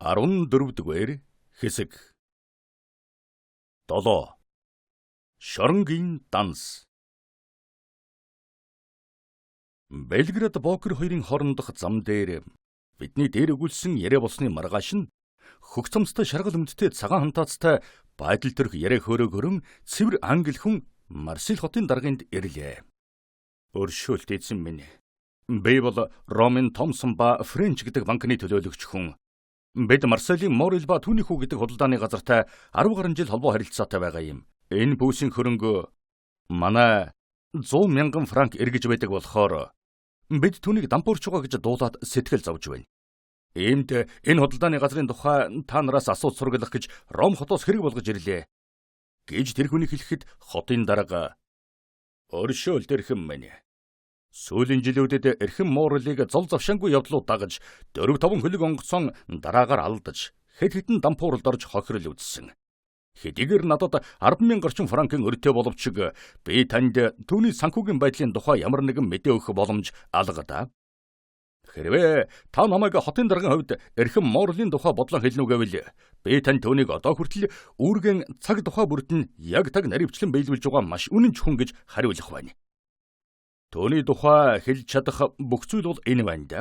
14-р хэсэг. 7. Шоронгийн данс. Белград Бокер хоёрын хоорондох зам дээр бидний дээр өгүүлсэн яриа болсны маргааш нь хөх цамцтай шаргал өмдтэй цагаан хантаацтай байдал төрх яриа хөөрөөгөрөн цэвэр англи хүн Марсель хотын дарганд ирлээ. Өршөөлт эзэн минь. Би бол Ромын Томсон ба Френч гэдэг банкны төлөөлөгч хүн. Бид Марселийн Морел ба түүний хүү гэдэг худалдааны газартай 10 гаруй жил холбоо харилцаатай байгаа юм. Энэ пүүсийн хөрөнгө манай 100 мянган франк эргэж байдаг болохоор бид түүнийг дампуурч байгаа гэж дуулаад сэтгэл зовж байна. Иймд энэ худалдааны газрын тухай та нараас асууж сургалах гэж Ром хотоос хэрэг болгож ирлээ гэж тэр хүний хэлэхэд хотын дарга өршөөлт эрхэм минь. Сүүлийн жилүүдэд эрхэм Морелийг зол завшаангүй явдлууд дагаж 4-5 хөлөг онгоцон дараагаар алдаж хэд хэдэн дампууралд орж хохирол үзсэн. Хэдийгээр надад 10,000 гарчим франкын өртөө боловч би танд түүний санхүүгийн байдлын тухай ямар нэгэн мэдээ өгөх боломж алгадаа. Хэрвээ та намайг хотын даргын хувьд эрхэм Морлийн тухай бодлон хэлнэ үү гэвэл би танд түүнийг одоо хүртэл үүргэн цаг тухай бүрт нь яг таг наривчлан биелүүлж байгаа маш үнэнч хүн гэж хариулах байна. Түүний тухай хэлж чадах бүх зүйл бол энэ байна да.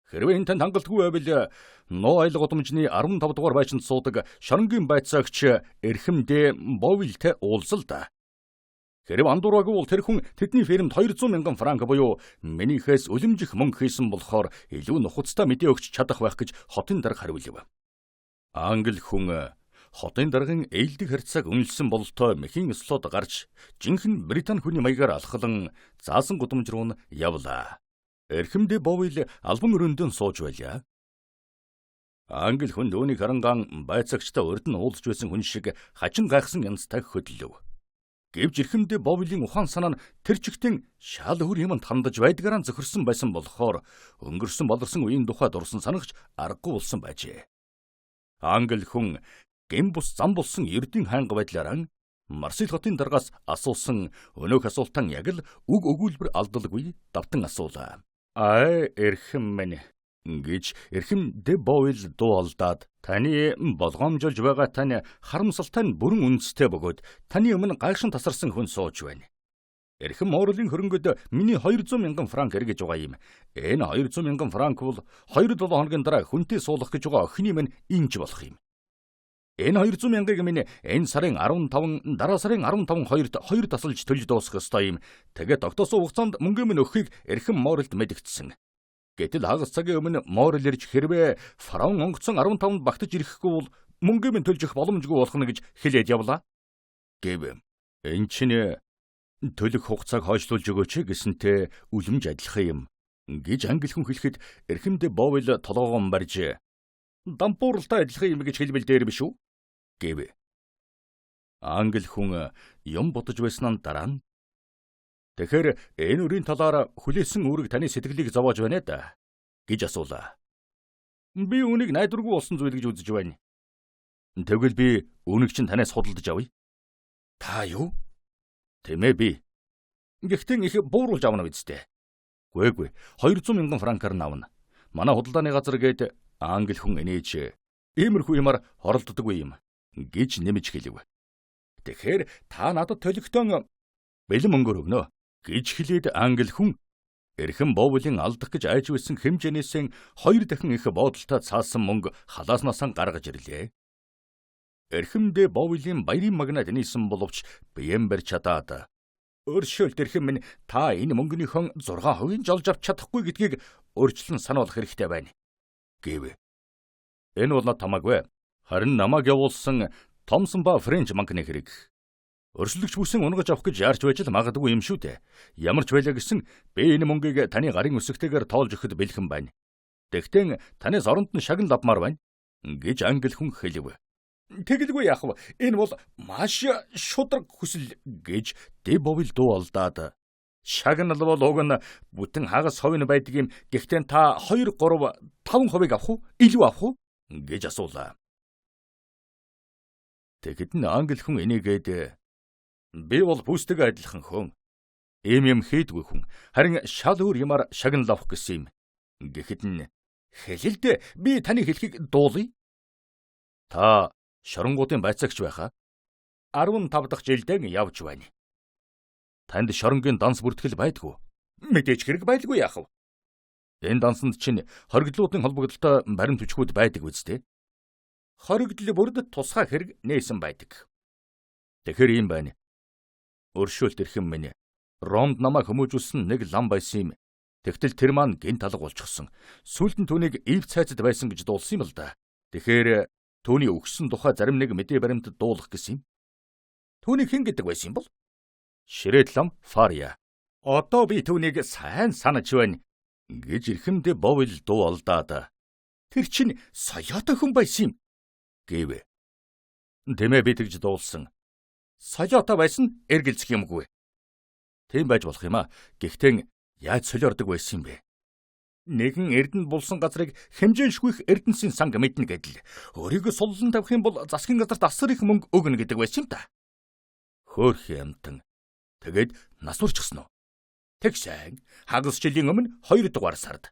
Хэрвээ энэ танд хангалтгүй байвал нуу аялал гудамжны 15 дугаар байшинд суудаг шоронгийн байцаагч эрхэм Дэ Бовилтэй уулзал да. Хэрв андуураагүй бол тэр хүн тэдний фирмд 200 мянган франк буюу минийхээс үлэмжих мөнгө хийсэн болохоор илүү нухацтай мэдээ өгч чадах байх гэж хотын дарга хариулв. Англи хүн хотын даргын ээлдэг харьцааг үнэлсэн бололтой мэхийн ёслоод гарч жинхэнэ Британи хүний маягаар алхалан заасан гудамж руу нь явлаа. Эрхэм Дэ Бовил албан өрөөндөө сууж байлаа. Англи хүн түүнийг харангаан байцаагчтай урд нь уулзж байсан хүн шиг хачин гайхсан янзтай хөдлөв. Гэвч эрхэм Дэ Бовилийн ухаан санаа нь тэр чигтэн шал өөр юмд хандаж байдгаараа зөхөрсөн байсан болохоор өнгөрсөн болорсон үеийн тухай дурсан санагч аргагүй болсон байжээ. Англи хүн гэм бус зам болсон ердийн хайнга байдлаараа Марсель хотын даргаас асуусан өнөөх асуултан яг л үг өгүүлбэр алдалгүй давтан асуулаа. "Ай эрхэм минь" гэж эрхэм Дэ Бовил дуу алдаад таны болгоомжолж байгаа тань харамсалтай нь бүрэн үндэстэй бөгөөд таны өмнө гайхшин тасарсан хүн сууж байна. Эрхэм Морлийн хөрөнгөд миний 200 мянган франк эргэж байгаа юм. Энэ 200 мянган франк бол 2-7 хоногийн дараа хүнтэй суулгах гэж байгаа охины минь инж болох юм. Энэ 200 мянгыг минь энэ сарын 15, дараа сарын 15 хоёрт хоёр тасалж төлж дуусгах ёстой юм. Тэгээд тогтоосон хугацаанд мөнгө минь өгөхийг эрхэм Морелд мэдэгдсэн. Гэтэл хагас цагийн өмнө Морел ирж хэрвээ фараон онгоцон 15-нд багтаж ирэхгүй бол мөнгө минь төлж өгөх боломжгүй болох нь гэж хэлээд явлаа. Гэв. Эн чинь төлөх хугацааг хойшлуулж өгөөч гэсэнтэй үлэмж адилхан юм гэж англи хүн хэлэхэд эрхэм Дэ Бовил толгоогоо барьж дампууралтай адилхан юм гэж хэлбэл дээр биш үү? Гэв. Англи хүн юм бодож байсан нь дараа нь тэгэхээр энэ үрийн талаар хүлээсэн үүрэг таны сэтгэлийг зовоож байна да гэж асуулаа. Би үүнийг найдваргүй болсон зүйл гэж үзэж байна. Тэгвэл би үүнийг чинь танаас худалдаж авъя. Та юу? Тэмээ би. Гэхдээ их бууруулж авна үсттэй. Гүй 200 мянган франкаар нь авна. Манай худалдааны газар гээд англи хүн инээж иймэрхүү юмар оролддоггүй юм гэж нэмж хэлв. Тэгэхээр та надад төлөгтөн бэлэн мөнгөөр өгнө гэж хэлээд англи хүн эрхэм Бовлын алдах гэж айж байсан хэмжээнээсээ 2 дахин их боодолтой цаасан мөнгө халааснасаа гаргаж ирлээ. Эрхэм Дэ Бовлын баярын магнаад нийсэн боловч биеэн барь чадаад өршөөлт эрхэм минь та энэ мөнгөнийхөө 6% жолж авч чадахгүй гэдгийг өөрчлөн сануулах хэрэгтэй байна гэв. Энэ бол над хамаагүй. Харин намайг явуулсан Томсон ба Френч банкны хэрэг. Өршөлөгч бүсэн унгаж авах гэж яарч байж л магадгүй юм шүү дээ. Ямар ч байлаа гэсэн би энэ мөнгийг таны гарын өсөгтэйгээр тоолж өгөхөд бэлхэн байна. Тэгтэн танаас оронд нь шагнал авмаар байна гэж англи хүн хэлв. Тэгэлгүй яах вэ? Энэ бол маш шударга хүсэл гэж Дэ Бовил дуу алдаад шагнал бол уг нь бүтэн хагас хувь нь байдаг юм. Гэхдээ та 2 3 5% авах уу? Илүү авах уу? гэж асуулаа. Тэгэхэд нь англи хүн энийгээд би бол пүүстэйгээ адилхан хүн. Ийм юм хийдгүй хүн. Харин шал өөр юмар шагнал авах гэсэн юм. Гэхэд нь Хэлэлдэ би таны хэлхийг дуулъя. Та шоронгуудын байцаагч байхаа 15 дахь жилдээ явж байна. Танд шоронгийн данс бүртгэл байдгүй. Мэдээж хэрэг байлгүй яах вэ? Энэ дансанд чинь хоригдлуудын холбогдолтой баримт бичгүүд байдаг биз дээ. Хоригдол бүрд тусгай хэрэг нээсэн байдаг. Тэгэхээр ийм байна. Өршөөлт эрхэм минь. Ромд намайг хүмүүжүүлсэн нэг лам байсан юм. Тэгтэл тэр маань гинт алга болчихсон. Сүүлд нь түүнийг ив цайцад байсан гэж дуулсан юм л да. Тэгэхээр түүний өгсөн тухай зарим нэг мэдээ баримтад дуулах гэсэн юм. Түүнийг хэн гэдэг байсан юм бол? Ширээт лам Фария. Одоо би түүнийг сайн санаж байна гэж эрхэмдэ Бовил дуу алдаад. Тэр чинь соёотой хүн байсан юм гэв. Тэмээ би тэгж дуулсан. Солиотой байсан эргэлзэх юмгүй. Тийм байж болох юм а. Гэхдээ яаж солиордог байсан юм бэ? Нэгэн эрдэнэ булсан газрыг хэмжээншгүйх эрдэнсийн санг мэднэ гэдэл. Өөрийгөө суллан тавих юм бол засгийн газарт асар их мөнгө өгнө гэдэг байсан юм та. Хөөрхөн амтан. Тэгээд нас урчихсан уу? Тэгсэн. Хагас жилийн өмнө 2 дугаар сард.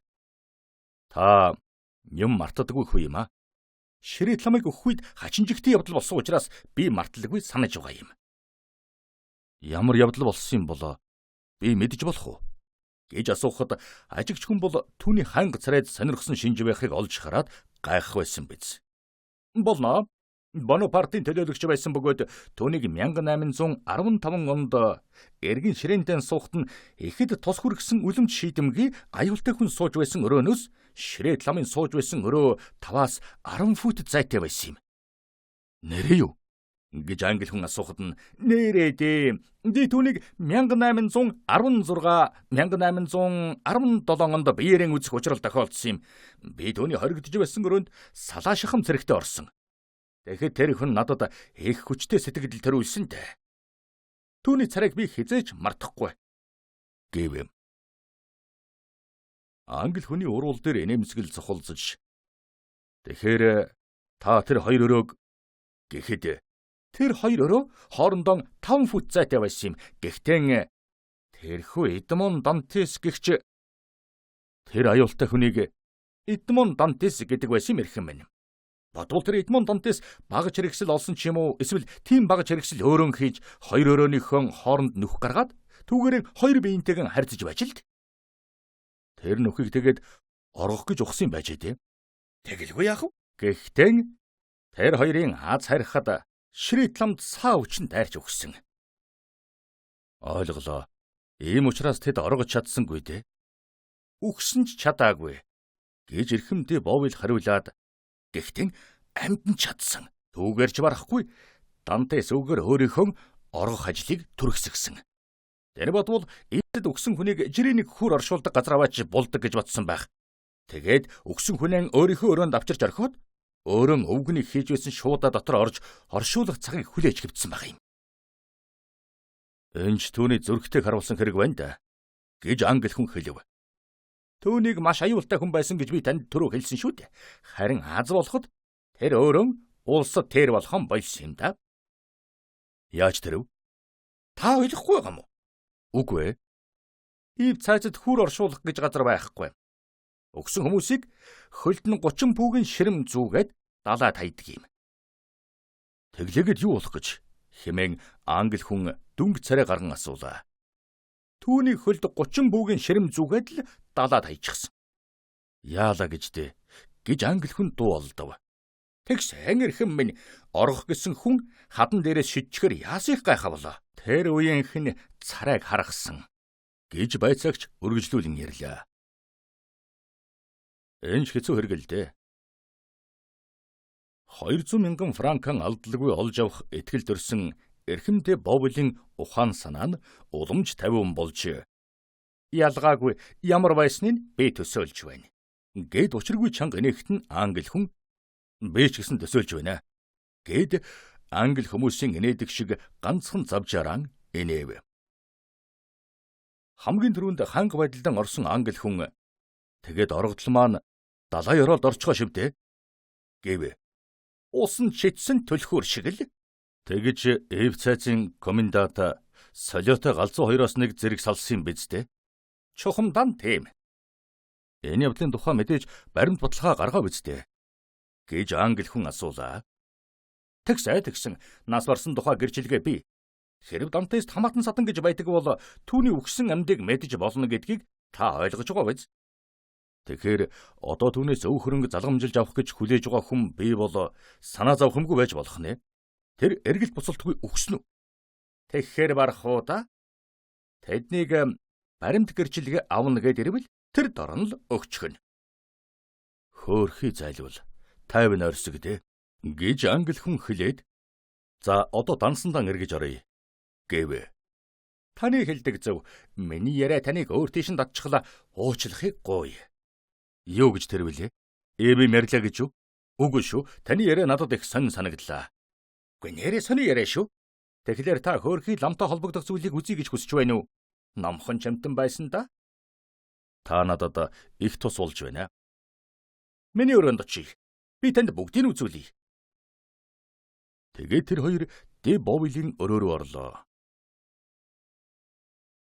Та юм мартадаггүй хүү юм а? Ширээт ламыг өгөх үед хачинжигтын явдал болсон учраас би марталгүй санаж байгаа юм. Ямар явдал болсон юм болоо би мэдэж болох уу? Гэж асуухад ажигч хүн бол түүний ханга царайд сонирхсон шинж байхыг олж хараад гайхах байсан биз. Болно. Бонапартын төлөөлөгч байсан бөгөөд түүнийг 1815 онд эргэн ширээнтэн суухад нь ихэд тус хүргэсэн үлэмж шийдэмгий аюултай хүн сууж байсан өрөөнөөс ширээт ламын сууж байсан өрөө 5-аас 10 фут зайтай байсан юм. Нэрээ юу? Гэж англи хүн асуухад нь нэрээ дээ. Би түүнийг 1816 1817 онд биеэрэн үзэх учрал тохиолдсон юм. Би түүний хоригдож байсан өрөөнд салаа шахам цэрэгтэй орсон. Тэгэхэд тэр хүн надад их хүчтэй сэтгэгдэл төрүүлсэн дээ. Түүний царайг би хэзээ ч мартахгүй гэв юм. Англи хүний уруул дээр инээмсэгэл цохолзож. Тэгэхээр та тэр хоёр өрөөг гэхэд тэр хоёр өрөө хоорондоо 5 фут зайтай байсан юм. Гэхдээ тэрхүү Эдмон Дантес гэгч тэр аюултай хүнийг Эдмон Дантес гэдэг байсан юм эрхэм минь. Бодвол тэр Эдмон Дантес бага чирэгсэл олсон ч юм уу эсвэл тийм бага чирэгсэл өөрөн хийж хоёр өрөөнийхөө хооронд нүх гаргаад түүгээрээ хоёр биеинтэйгэн харьцаж байж л д. Тэр нүхийг тэгээд оргох гэж ухсан юм байж дээ. Тэгэлгүй яах вэ? Гэхдээ тэр хоёрын аз харихад ширээт ламд саа хүчин дайрч өгсөн. Ойлголоо. Ийм учраас тэд оргож чадсангүй дээ. Үхсэн ч чадаагүй гэж эрхэмдээ Бовил хариулаад гэхдээ амьд нь чадсан. Түүгээр ч барахгүй Дантес үгээр өөрийнхөө оргох ажлыг түргэсгсэн. Тэр бодвол эдэд өгсөн хүнийг жирийн нэг хүр оршуулдаг газар аваач булдаг гэж бодсон байх. Тэгээд өгсөн хүнээ өөрийнхөө өрөөнд авчирч орхиод өөрөө өвгөнийг хийж байсан шуудаа дотор орж оршуулах цагийг хүлээж хэвдсэн байх юм. Энэ ч түүний зүрхтэйг харуулсан хэрэг байна да гэж англи хүн хэлв. Түүнийг маш аюултай хүн байсан гэж би танд түрүү хэлсэн шүү дээ. Харин аз болоход тэр өөрөө улсад тэр болгон болсон юм да. Яаж тэрв? Та ойлгохгүй байгаа юм уу? Үгүй ээ. Ив цаазад хүр оршуулах гэж газар байхгүй. Өгсөн хүмүүсийг хөлд нь 30 пүүгийн ширэм зүүгээд далаад хайдаг юм. Тэглээгээд юу болох гэж хэмээн англи хүн дүнг царай гарган асуулаа. Түүний хөлд 30 пүүгийн ширэм зүүгээд л далаад хайчихсан. Яалаа гэж дээ гэж англи хүн дуу олдов. Тэгс ангирхэн минь орох гэсэн хүн хадан дээрээс шидчихээр яасан их гайхавлаа. Тэр үеийнх нь царайг харгасан гэж байцаагч үргэлжлүүлэн ярьлаа. Энэ ч хэцүү хэрэг л дээ. 200 мянган франкан алдалгүй олж авах итгэл төрсөн эрхэмдэ Бовлийн ухаан санаа нь уламж тавиун болж ялгаагүй ямар байсныг би төсөөлж байна. Гэд учиргүй чанга инээхэд нь англи хүн би ч гэсэн төсөөлж байна. Гэд англи хүмүүсийн инээдэг шиг ганцхан завжааран инээв. Хамгийн түрүүнд ханга байдалдан орсон англи хүн тэгээд оргодол маань далай ороод орчихоо шивдэ гэв. Усан читсэн түлхүүр шиг л тэгж Эв цайзын комендант солиотой галзуу хоёроос нэг зэрэг салсан юм биз дээ. Чухамдан тийм. Энэ явдлын тухай мэдээж баримт баталгаа гаргаа биз дээ гэж англи хүн асуулаа. Тэгсэн тэгсэн нас барсан тухай гэрчилгээ бий. Хэрв Дантест хамаатан садан гэж байдаг бол түүний үхсэн амьдыг мэдэж болно гэдгийг та ойлгож байгаа биз? Тэгэхээр одоо түүнээс өв хөрөнгө залгамжилж авах гэж хүлээж байгаа хүн би бол санаа зовх юмгүй байж болох нэ. Тэр эргэлт буцалтгүй үхсэн үү? Тэгэхээр барах уу да? Тэднийг баримт гэрчилгээ авна гэд ирвэл тэр дор нь л өгчихнө. Хөөхий зайлвал 50 нойрсог дээ гэж англи хүн хэлээд за одоо дансандаа эргэж оръё гэв. Таны хэлдэг зөв. Миний яриа таныг өөр тийш нь татчихлаа. Уучлахыг гуй. Юу гэж тэр вүлээ? Эби мэрлээ гэж үү? Үгүй шүү. Таны яриа надад их сонь санагдлаа. Үгүй нэрээ сони яриа шүү. Тэгэхээр та хөөрхий ламтай холбогдох зүйлийг үзье гэж хүсэж байна уу? Номхон чамтан байсан да. Та надад их тус болж байна. Миний өрөөнд очие. Би танд бүгдийг үзүүлье. Тэгээд тэр хоёр Дэ Бовилийн өрөө рүү орлоо.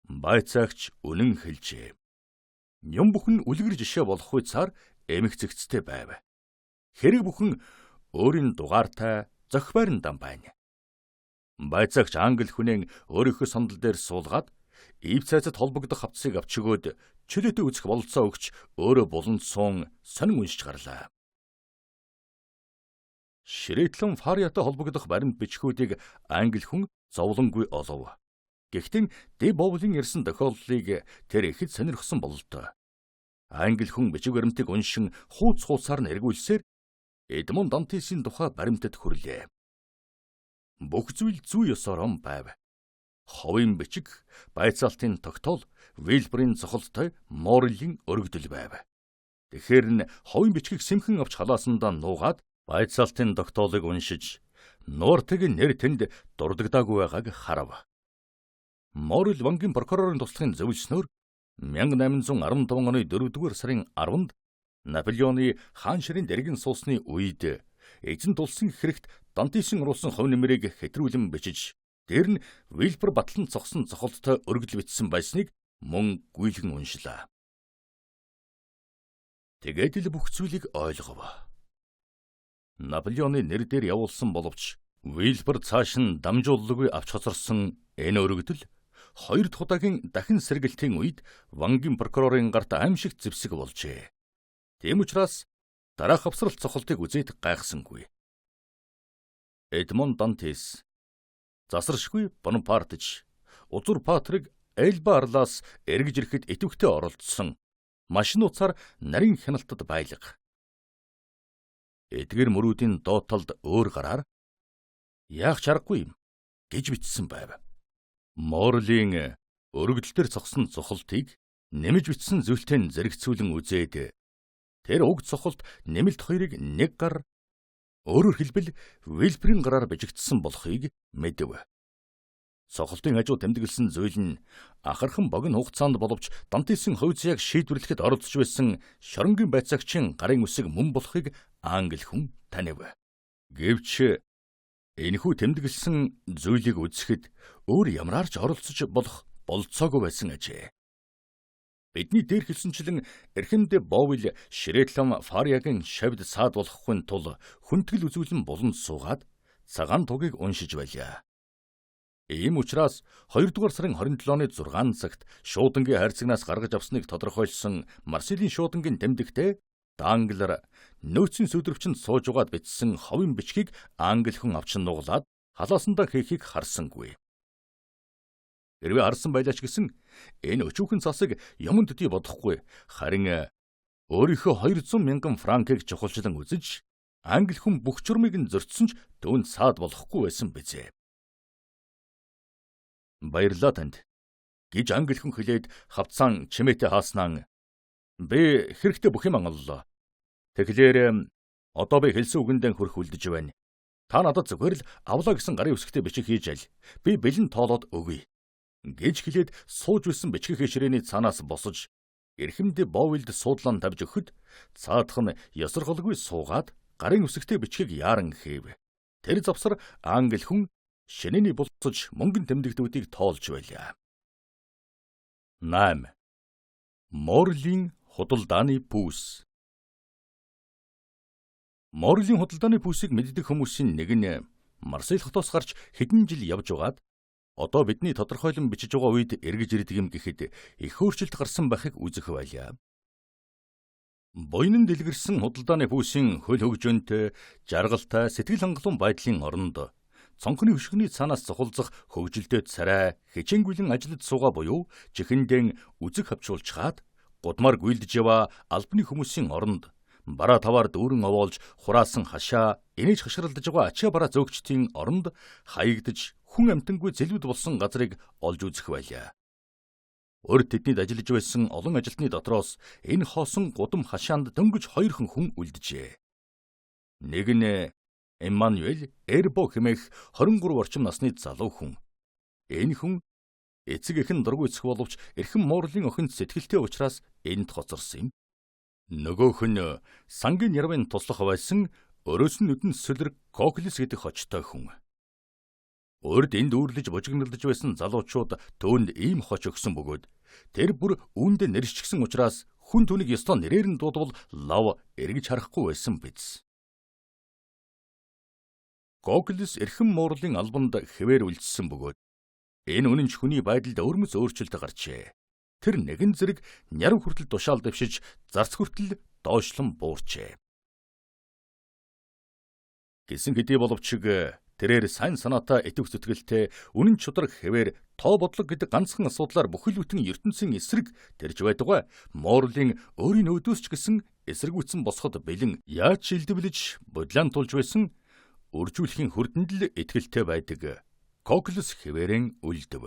Байцаагч үнэн хэлжээ. Юм бүхэн үлгэр жишээ болох хуйцаар эмх зэгцтэй байв. Хэрэг бүхэн өөрийн дугаартай зохи байран байна. Байцаагч англи хүнээ өөрийнхөө сандал дээр суулгаад ив цайцад холбогдох хавтсыг авч өгөөд чөлөөтэй үзэх бололцоо өгч өөрөө буланд суун сонин уншиж гарлаа. Ширээтлэн Фариатай холбогдох баримт бичгүүдийг англи хүн зовлонгүй олов. Гэхдээ Дэ Бовлын ярьсан тохиолдлыг тэр ихэд сонирхсон бололтой. Англи хүн бичиг баримтыг уншин хууц хууцаар нь эргүүлсээр Эдмонд Дантесийн тухай баримтад хүрлээ. Бүх зүйл зүй ёсоор байв. Ховын бичиг, байцаалтын тогтоол, Вилбрийн цохолтой Моррелийн өргөдөл байв. Тэгэхээр нь ховын бичгийг сэмхэн авч халаасандаа нуугаад байцаалтын тогтоолыг уншиж нууртыг нэр тэнд дурддаггүй байгааг харав. Моррел вангийн прокурорын туслахын зөвлөснөөр 1815 оны 4-р сарын 10-нд Наполеоны хаан ширээнд эргэн суусны үед эзэнт улсын хэрэгт Дантесийн оруулсан хувь нэмрийг хэтрүүлэн бичиж, дээр нь Вилбер батлан цогсон цохолттой өргөдөл бичсэн байсныг мөн гүйлгэн уншлаа. Тэгээд л бүх зүйлийг ойлгов. Наполеоны нэр дээр явуулсан боловч Вилбер цааш нь дамжуулалгүй авч хоцорсон энэ өргөдөл хоёр дахь удаагийн дахин сэргэлтийн үед вангийн прокурорын гарт аимшигт зэвсэг болжээ. Тийм учраас дараах авсралт цохолтыг үзээд гайхсангүй. Эдмонд Дантес засаршгүй Бонапартч Узур Патрик Элба арлаас эргэж ирэхэд идэвхтэй оролцсон маш нууцаар нарийн хяналтад байлга. Эдгэр мөрүүдийн доод талд өөр гараар яах чаргагүй юм гэж бичсэн байв. Морлийн өргөдөл дээр цогсон цохолтыг нэмж бичсэн зүйлтэй нь зэрэгцүүлэн үзээд тэр уг цохолт нэмэлт хоёрыг нэг гар өөрөөр хэлбэл Вилбрийн гараар бичигдсэн болохыг мэдэв. Цохолтын хажуу тэмдэглэсэн зүйл нь ахархан богино хугацаанд боловч Дантесийн хувь заяаг шийдвэрлэхэд оролцож байсан шоронгийн байцаагчийн гарын үсэг мөн болохыг англи хүн танив. Гэвч энэхүү тэмдэглэсэн зүйлийг үзэхэд өөр ямараар ч оролцож болох бололцоогүй байсан ажээ. Бидний дээр хэлсэнчлэн эрхэмдэ Бовил Ширээтлам Фариагийн шавьд саад болохгүй тул хүндэтгэл үзүүлэн буланд суугаад цагаан тугийг уншиж байлаа. Ийм учраас 2-р сарын 27-ны 6 цагт шуудангийн хайрцагнаас гаргаж авсныг тодорхойлсон Марселийн шуудангийн тэмдэгтээ Данглер нөөцийн сүдрөвчөнд сууж угаад бичсэн ховын бичгийг англи хүн авч нуглаад халаасандаа хийхийг харсангүй. Хэрвээ харсан байлаа ч гэсэн энэ өчүүхэн цасыг юмн төдий бодохгүй харин өөрийнхөө 200 мянган франкыг чухалчлан үзэж англи хүн бүх чурмыг нь зөрчсөн ч түүнд саад болохгүй байсан бизээ. Баярлалаа танд гэж англи хүн хэлээд хавцаан чимээтэй хааснаа би хэрэгтэй бүх юм оллоо. Тэгэхээр одоо би хэлсэн үгэндээ хүрх үлдэж байна. Та надад зүгээр л авлаа гэсэн гарын үсгтээ бичиг хийж аль. Би бэлэн тоолоод өгье гэж хэлээд сууж байсан бичгийн ширээний цаанаас босож эрхэмдэ Бовилд суудлан тавьж өгөхөд цаадах нь ёсорхолгүй суугаад гарын үсгтээ бичгийг яаран хийв. Тэр завсар англи хүн шинэний болцож мөнгөн тэмдэгтүүдийг тоолж байлаа. 8. Морлийн Худалдааны пүүс. Морлийн худалдааны пүүсийг мэддэг хүмүүсийн нэг нь Марсель хотоос гарч хэдэн жил явж байгаад одоо бидний тодорхойлон бичиж байгаа үед эргэж ирдэг юм гэхэд их өөрчлөлт гарсан байхыг үзэх байлаа. Буянан дэлгэрсэн худалдааны пүүсийн хөл хөгжөөнтэй, жаргалтай, сэтгэл хангалуун байдлын оронд цонхны хөшгөний цаанаас зохилзох хөгжилтэй царай хичээнгүйлэн ажиллаж суугаа буюу чихэндэн үзэг хавчуулчхаад гудмаар гүйлдэж яваа албаны хүмүүсийн оронд бараа таваар дүүрэн овоолж хураасан хашаа инээж хашгиралдаж байгаа ачаа бараа зөөгчдийн оронд хаягдаж хүн амьтангүй зэлүүд болсон газрыг олж үзэх байлаа. Урд тэднийд ажиллаж байсан олон ажилтны дотроос энэ хоосон гудам хашаанд дөнгөж хоёрхан хүн үлджээ. Нэг нь Эммануэль Эрбо хэмээх 23 орчим насны залуу хүн. Энэ хүн эцэг эх нь дургүй эцэг боловч эрхэм Морлийн охинд сэтгэлтэй учраас энд хоцорсон юм. Нөгөөх нь сангийн нярвын туслах байсан өрөөс нь нүдэн сүлэр Коклис гэдэг хочтой хүн. Урд энд үүрлэж бужигналдаж байсан залуучууд түүнд ийм хоч өгсөн бөгөөд тэр бүр үүндээ нэршчихсэн учраас хүн түүнийг ёстой нэрээр нь дуудвал лав эргэж харахгүй байсан биз. Коклис эрхэм Морлийн албанд хэвээр үлдсэн бөгөөд энэ үнэн ч хүний байдалд өвөрмөц өөрчлөлт гарчээ. Тэр нэгэн зэрэг нярав хүртэл тушаал дэвшиж зарц хүртэл доошлон буурчээ. Гэсэн хэдий боловч тэрээр сайн санаатай идэвх зүтгэлтэй үнэн чудраг хэвээр тоо бодлого гэдэг ганцхан асуудлаар бүхэл бүтэн ертөнцийн эсрэг тэрж байдгаа Морлийн өөрийн өөдөөс ч гэсэн эсэргүүцсэн босоход бэлэн яаж шилдвэлж бодлон тулж байсан үржүүлэхийн хүрдэнд л итгэлтэй байдаг. Коклес хэвээрэн үлдэв.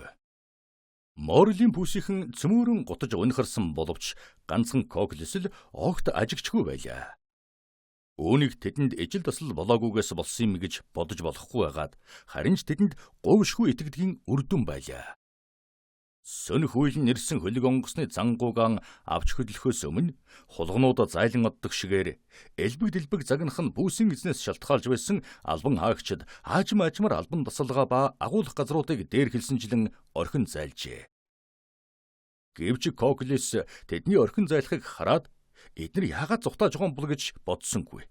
Морлийн пүүсийнхэн цөмөөрөн гутаж унихарсан боловч ганцхан Коклес л огт ажигчгүй байлаа. Үүнийг тэдэнд ижил тасал болоогүйгээс болсон юм гэж бодож болохгүй байгаад харин ч тэдэнд говьшгүй итгэдгийн үр дүн байлаа. Сөнөх үйл нь ирсэн хөлөг онгоцны зангуугаан авч хөдлөхөөс өмнө хулгануудаа зайлан оддог шигээр элбэг дэлбэг загнах нь пүүсийн эзнээс шалтгаалж байсан албан хаагчид аажим аажмаар албан тасалгаа ба агуулах газруудыг дээр хэлсэнчлэн орхин зайлжээ. Гэвч Коклес тэдний орхин зайлахыг хараад эднэр яагаад зүхтааж байгаа юм бол гэж бодсонгүй.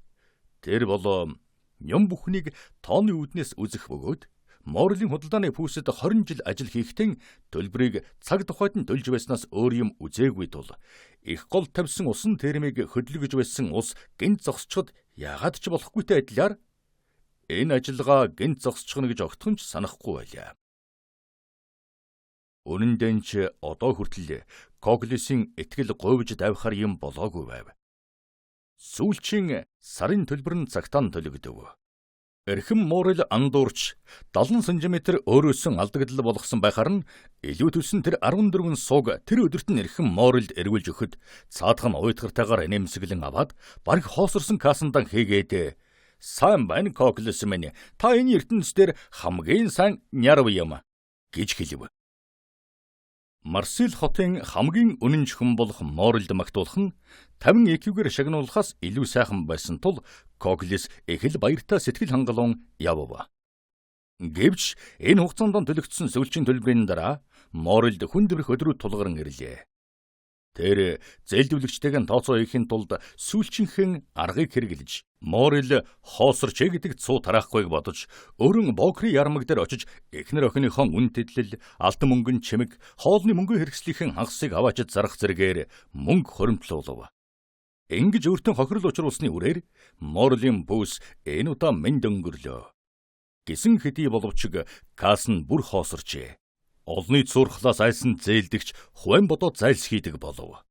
Тэр бол юм бүхнийг тооны үүднээс үзэх бөгөөд Морлийн худалдааны пүүсэд 20 жил ажил хийхдээ төлбөрийг цаг тухайд нь төлж байснаас өөр юм үзээгүй тул их гол тавьсан усан термийг хөдөлгөж байсан ус гинт зогсчиход яагаад ч болохгүйтэй адилаар энэ ажиллагаа гинт зогсчихно гэж огтхон ч санахгүй байлаа. Үнэн дээр ч одоо хүртэл Коглисийн итгэл говьж давхар юм болоогүй байв. Сүүлчийн сарын төлбөр нь цагтаа нь төлөгдөв. Эрхэм Морел андуурч 70 см өөрөөсөн алдагдал болгосон байхаар нь илүү төлсөн тэр 14 сууг тэр өдөрт нь эрхэм Морелд эргүүлж өгөхөд цаадах нь уйтгартайгаар инээмсэглэн аваад бараг хоосорсон кассандан хийгээд «Сайн байна Коклес минь, та энэ ертөнцийн дээр хамгийн сайн нярав юм» гэж хэлв. Марсель хотын хамгийн үнэн хүн болох Морелд магтуулах нь 50 экюгээр шагнуулахаас илүү сайхан байсан тул Коглис их л баяртай сэтгэл хангалуун явв. Гэвч энэ хугацаанд төлөгдсөн сүүлчийн төлбөрийн дараа Морелд хүн дэврэх өдрүүд тулгаран ирлээ. Тэр зээлдвлэгчтэйг нь тооцоо хийхин тулд сүүлчийнхэн аргыг хэрэглэж Морел хоосорч гэдэг цуу тараахгүйг бодож өөрөн Бокри ярмаг дээр очиж эхнэр охиныхон үн тэдлэл, алтан мөнгөн чимэг, хоолны мөнгөн хэрэгслийнхэн хагасыг аваачид зарах зэрэгээр мөнгө хоримтлуулав. Ингэж өөртөө хохирол учруулсны үрээр Морлийн пүүс энэ удаа мэнд өнгөрлөө. Гисэн хэдий боловч касс нь бүр хоосорчээ. Олны цуурхлаас айсан зээлдэгч хувийн бодоод зайлсхийдэг болов.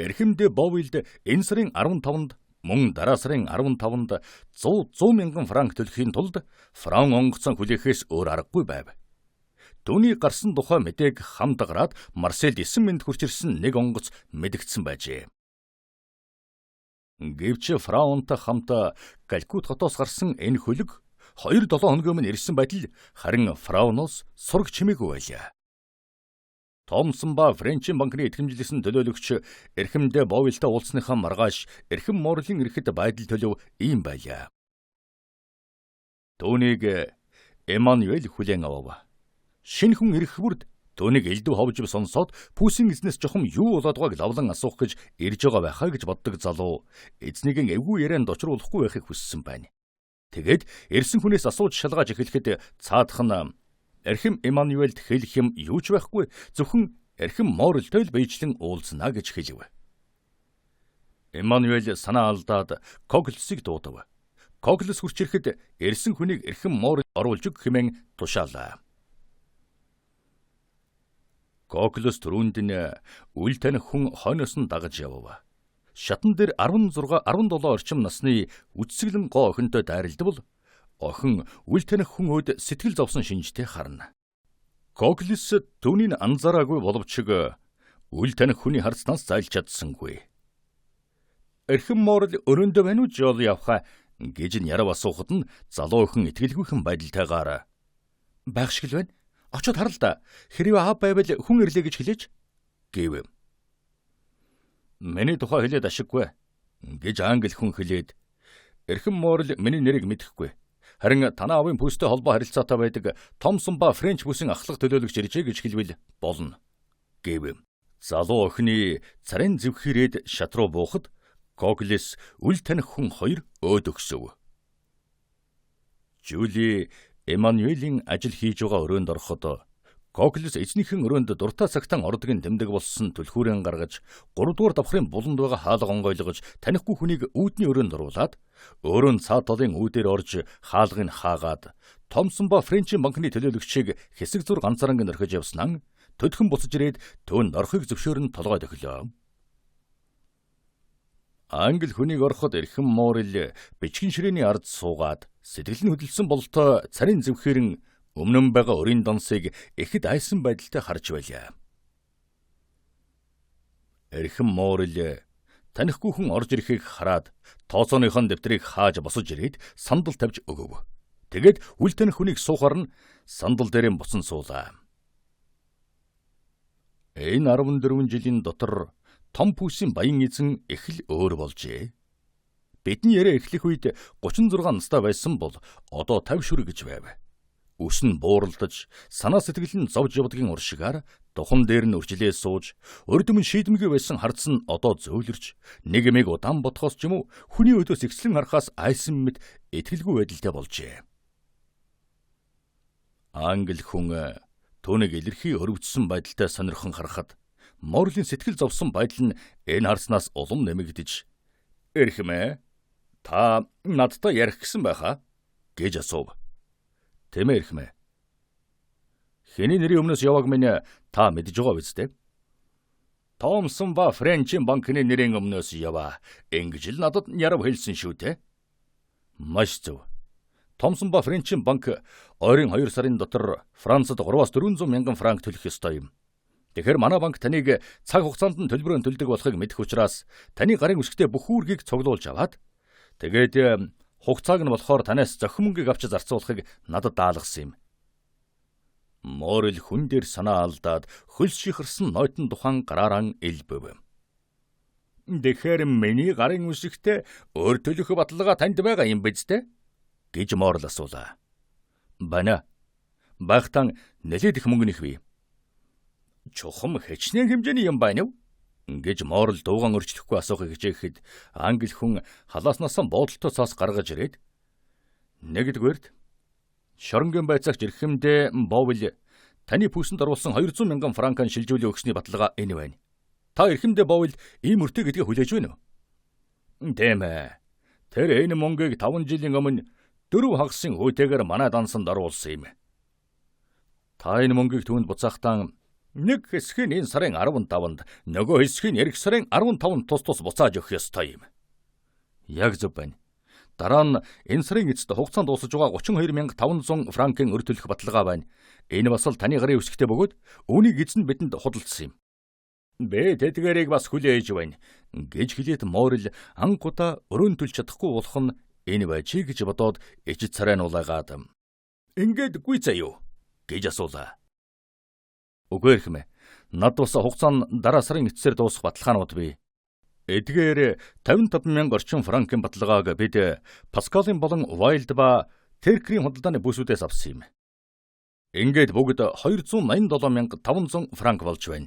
Эрхэмдэ Бовилд энэ сарын 15-нд мөн дараа сарын 15-нд 100 мянган франк төлөхийн тулд фран онгоцон хүлээхээс өөр аргагүй байв. Түүний гарсан тухай мэдээг хамт гараад Марсельд 9 мэнд хүрч ирсэн нэг онгоц мэдэгдсэн байжээ. Гэвч Фраунтай хамт Калькут хотоос гарсан энэ хөлөг 2-7 хоногийн өмнө ирсэн байтал харин Фрауноос сураг чимээгүй байлаа. Томсон ба Френчийн банкны итгэмжлэсэн төлөөлөгч эрхэмдээ Бовилтай уулзсныхаа маргааш эрхэм Морлийн ирэхэд байдал төлөв ийм байлаа. Түүнийг Эммануэль хүлээн авав. Шинэ хүн ирэх бүрд Түүнийг элдв ховж сонсоод пүүсийн эзнээс чухам юу болоод байгааг лавлан асуух гэж ирж байгаа байхаа гэж боддог залуу эзнийг эвгүй ярианд учруулахгүй байхыг хүссэн байна. Тэгээд ирсэн хүнээс асууж шалгааж эхлэхэд цаадах нь эрхэм Эммануэлд хэлэх юм юу ч байхгүй, зөвхөн эрхэм Морилтой л биечлэн уулзнаа гэж хэлв. Эммануэль санаа алдаад Коглсыг дуудав. Коглс хүрч ирэхэд ирсэн хүнийг эрхэм Морил оруулж өг хэмээн тушаалаа. Коклос түрүүнд нь үл таних хүн хойноос нь дагаж явв. Шатан дээр 16 17 орчим насны үтсэглэн гоо охинтой дайралдвал охин үл таних хүн өөд сэтгэл зовсон шинжтэй харна. Коклос түүнийг анзаараагүй боловч үл таних хүний харцнаас зайлж чадсангүй. Эрхэм Морл өрөөндөө байна уу жол явхаа гэж нь ярав асуухад нь залуу охин итгэлгүйхэн байдалтайгаар байх шиг л байна. Очоод харал да. Хэрвээ аав байвал хүн ирлээ гэж хэлээч гэв. Миний тухай хэлээд ашиггүй гэж англи хүн хэлээд эрхэм Морл миний нэрийг мэдэхгүй. Харин танаа аавын пүүстэй холбоо харилцаатай байдаг Томсон ба Френч бүсийн ахлах төлөөлөгч иржээ гэж хэлвэл болно гэв. Залуу охины царайн зэвхийрээд шат руу буухад Коглес үл таних хүн хоёр өөд өгсөв. Жюли Эммануэлийн ажил хийж байгаа өрөөнд ороход Коглес эзнийхэн өрөөнд дуртай цагтан ордгийн тэмдэг болсон түлхүүрэн гаргаж 3 дугаар давхрын буланд байгаа хаалга онгойлгож танихгүй хүнийг үүдний өрөөнд оруулаад өөрөө нь цаад талын үүдээр орж хаалгыг хаагаад Томсон ба Френчийн банкны төлөөлөгчийг хэсэг зур ганцааранг орхиж явснаа төдхөн буцаж ирээд түүнд орохыг зөвшөөрөн толгой дохилоо. Англи хүнийг ороход эрхэм Морил бичгэн ширээний ард суугаад сэтгэл нь хөдөлсөн бололтой царийн зэвхээрэн өмнөн байгаа өрийн дансыг ихэд айсан байдалтай харж байлаа. Эрхэм Морил танихгүй хүн орж ирэхийг хараад тооцооныхон дэвтрийг хааж босож ирээд сандал тавьж өгөв. Тэгээд үл таних хүнийг суухаар нь сандал дээрээ буцан суулаа. Энэ 14 жилийн дотор том пүүсийн баян эзэн их л өөр болжээ. Бидний яриа эхлэх үед 36 настай байсан бол одоо 50 шүр гэж байв. Үс нь бууралдаж, санаа сэтгэл нь зовж явдгийн уршигаар духан дээр нь үржилээ сууж, урд өмнө шийдэмгий байсан харц нь одоо зөөлрч, нэг юмыг удаан бодхоос ч юм уу хүний өдөөс ихслэн харахаас айсан мэт итгэлгүй байдалтай болжээ. Англи хүн түүнийг илэрхий өрөвдсөн байдалтай сонирхон харахад Морлийн сэтгэл зовсон байдал нь энэ харснаас улам нэмэгдэж "Эрхэмээ, та надтай ярих гэсэн байхаа?" гэж асуув. "Тийм ээ, эрхэмээ. Хэний нэрийн өмнөөс явааг минь та мэдж байгаа биз дээ?" "Томсон ба Френчийн банкны нэрийн өмнөөс яваа. Ингэж л надад ярав хэлсэн шүү дээ." "Маш зөв. Томсон ба Френчийн банк ойрын 2 сарын дотор Францад 3-400 мянган франк төлөх ёстой юм. Тэгэхээр манай банк таныг цаг хугацаанд нь төлбөрөө төлдөг болохыг мэдэх учраас таны гарын үсгтээ бүх үүргийг цуглуулж аваад тэгээд хугацааг нь болохоор танаас зохин мөнгийг авч зарцуулахыг надад даалгасан юм." Морил хүн дээр санаа алдаад хөлс шихарсан нойтон тухайн гарааран элбэв. "Тэгэхээр миний гарын үсгтээ өөр төлөх баталгаа танд байгаа юм биз дээ?" гэж Морил асуулаа. "Байна. Байхтан нэлээд их мөнгө нэх бий. Чухам хичнээн хэмжээний юм байна уу?" гэж Морл дуугаан өрчлөхгүй асуухыг хичээхэд англи хүн халааснаас боодолтой цаас гаргаж ирээд нэгдүгээрт шоронгийн байцаагч эрхэмдээ Бовл таны пүүсэнд оруулсан 200 мянган франкан шилжүүлэн өгсөний баталгаа энэ байна. Та эрхэмдээ Бовл ийм өртөө гэдгээ хүлээж байна уу? Тийм ээ. Тэр энэ мөнгийг 5 жилийн өмнө 4 хагасын хүйтэйгээр манай дансанд оруулсан юм. Та энэ мөнгийг түүнд буцаахтаа нэг хэсгийг энэ сарын 15-нд, нөгөө хэсгийг эх сарын 15-нд тус тус буцааж өгөх ёстой юм. Яг зөв байна. Дараа нь энэ сарын эцэст хугацаанд дуусаж байгаа 32500 франкын өр төлөх баталгаа байна. Энэ бас л таны гарын үсгтэй бөгөөд үүнийг эзэн бидэнд худалдсан юм. Би тэдгээрийг бас хүлээж байна гэж хэлээд Морил анхудаа өрөөн төлж чадахгүй болох нь энэ байжээ гэж бодоод ичид царай нулаагаад "Ингээд гүй заяа" гэж асуулаа. "Үгүй эрхэмээ. Над бас хугацаа нь дараа сарын эцсээр дуусах баталгаанууд бий. Эдгээр 55 мянга орчим франкын баталгааг бид Паскалийн болон Вайлд ба Теркрийн худалдааны бүсүүдээс авсан юм. Ингээд бүгд 287,500 франк болж байна.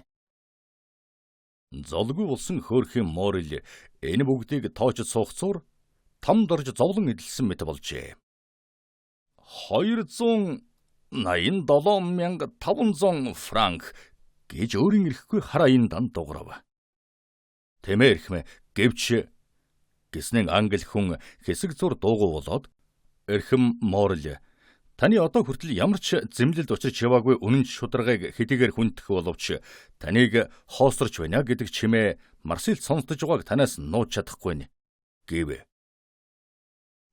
Золгүй болсон хөөрхийн Морил энэ бүгдийг тоочод суух цуур тамд орж зовлон эдэлсэн мэт болжээ. 287,500 франк гэж өөрийн эрэхгүй хараа энэ дан дуурав. Тэмээ эрхмээ гэвч гэснэн англи хүн хэсэг зур дуугүй болоод эрхэм Морил таны одоо хүртэл ямар ч зэмлэлд учирч яваагүй үнэн шударгыг хэдийгээр хүндэх боловч таныг хоосорч байна гэдэг чимээ Марсельд сонсдож байгааг танаас нууж чадахгүй нь гэв.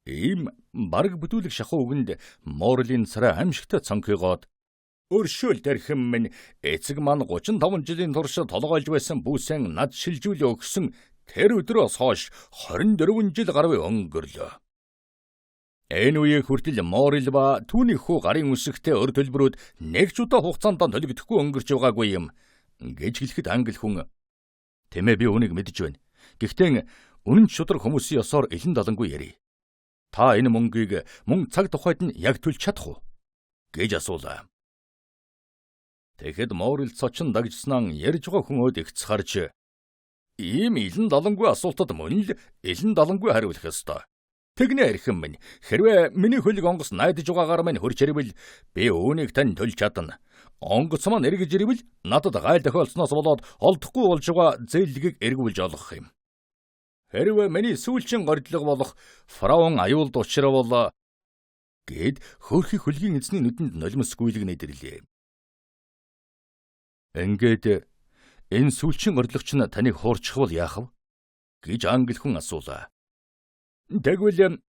Ийм бараг бүтүүлэг шахуу үгэнд Морлийн царай аимшигтай цонхийгоод өршөөл дэрхэм минь эцэг маань 35 жилийн турш толгойлж байсан бүсэн над шилжүүл өгсөн тэр өдрөөс хойш 24 жил гаруй өнгөрлөө. Энэ үеийг хүртэл Морил ба түүний хүү гарын үсэгтээ өр төлбөрүүд нэг ч удаа хугацаанд төлөгдөхгүй өнгөрч байгаагүй юм гэж хэлэхэд англи хүн "Тэмээ би үүнийг мэдэж байна. Гэхдээ үнэн шудраг хүмүүсийн ёсоор элен далангүй ярий. Та энэ мөнгийг мөн цаг тухайд нь яг төлж чадах уу?" гэж асуулаа. Тэгэхэд Морил цочин дагжснаа ярьж байгаа хүн өөд ихц харж ийм элен далангүй асуултад мөн л элен далангүй хариулах ёстой. Тэгнэ эрхэм минь, хэрвээ миний хөлөг онгоц найдаж байгаагаар минь хөрч ирвэл би үүнийг тань төлж чадна. Онгоц маань эргэж ирвэл надад гайл тохиолдсноос болоод олдохгүй болж байгаа зээллэгийг эргүүлж олгох юм. Хэрвээ миний сүүлчийн горилго болох фараон аюулд учирвал гэд хөөрхий хөлгийн эзний нүдэнд нулимс гүйлэг нэдэрлээ. Ингээд энэ сүүлчийн горилгоч нь таныг хуурчихвал яах вэ? гэж англи хүн асуулаа. Тэгвэл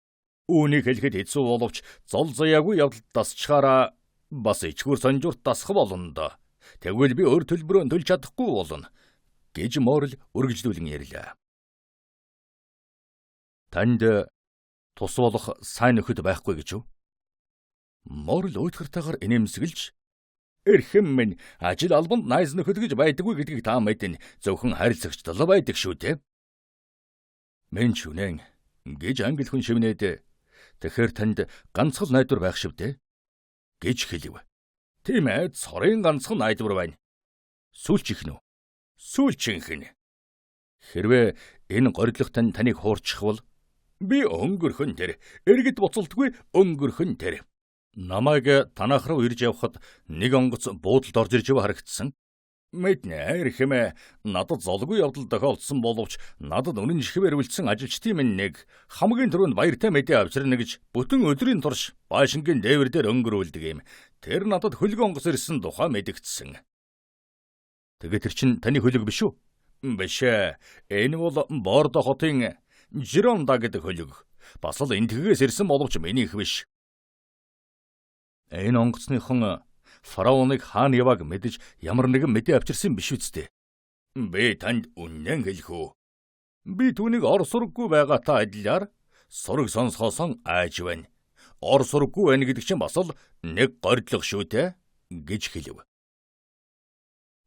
үүнийг хэлэхэд хэцүү боловч зол заяагүй явдалд дасчхаараа бас ичгүүр сонжуурт дасах болно доо. Тэгвэл би өөр төлбөрөө төлж чадахгүй болно гэж Морил үргэлжлүүлэн ярьлаа. Танд тус болох сайн нөхөд байхгүй гэж үү? Морил уйтгартайгаар инээмсэглэж эрхэм минь ажил албанд найз нөхөд гэж байдаггүй гэдгийг та мэднэ. Зөвхөн харилцагч тал байдаг шүү дээ. Мэн ч үнэн гэж англи хүн шивнээд тэгэхээр танд ганцхан найдвар байх шив дээ гэж хэлв. Тийм ээ, цорын ганцхан найдвар байна. Сүүлчийнх нь үү? Сүүлчийнх нь. Хэрвээ энэ горилго тань таныг хуурчихвал би өнгөрхөн тэр, иргэд буцалтгүй өнгөрхөн тэр. Намайг танах руу ирж явхад нэг онгоц буудалд орж ирж байгаа харагдсан. Мэднэ эрхэмээ, надад золгүй явдал тохиолдсон боловч надад үнэн шихэвэр үлдсэн ажилчдын минь нэг хамгийн түрүүнд баяртай мэдээ авчирна гэж бүтэн өдрийн турш байшингийн дээвэр дээр өнгөрүүлдэг юм. Тэр надад хөлөг онгоц ирсэн тухай мэдэгдсэн. Тэгээд тэр чинь таны хөлөг биш үү? Биш ээ. Энэ бол Бордо хотын Жиронда гэдэг хөлөг. Бас л энтхгээс ирсэн боловч минийх биш. Энэ онгоцныхон фараоныг хаана явааг мэдэж ямар нэгэн мэдээ авчирсан биш үсттэй. Би танд үнэн хэлэх үү? Би түүнийг ор сурггүй байгаатай адилаар сураг сонсхоосон айж байна. Ор сурггүй байна гэдэг чинь бас л нэг горилго шүү дээ гэж хэлв.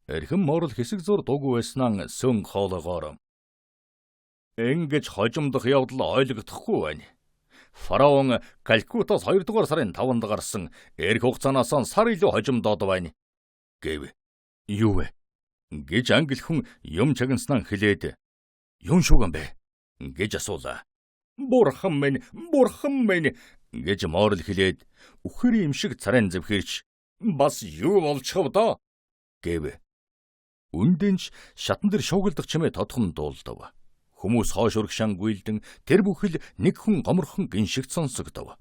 Эрхэм Морл хэсэг зур дуугүй байснаа сөн хоолоогоор ингэж хожимдох явдал ойлгогдохгүй байна. Фараон Калькутаас 2 дугаар сарын 5-нд гарсан эрх хугацаанаас сар илүү хожимдоод байна гэв. Юу вэ? Гэж англи хүн юм чагнаснаа хэлээд юун шүүгэн бэ? Гэж асуулаа. Бурхан минь, бурхан минь гэж Морл хэлээд үхэр юм шиг царайн зэвхэрч бас юу болчихов доо гэв. Үндэн ч шатан дээр шуугилдах чимээ тодхон дуулдав. Хүмүүс хоош урагшаан гүйлдэн тэр бүхэл нэг хүн гоморхон гин шиг сонсогдов.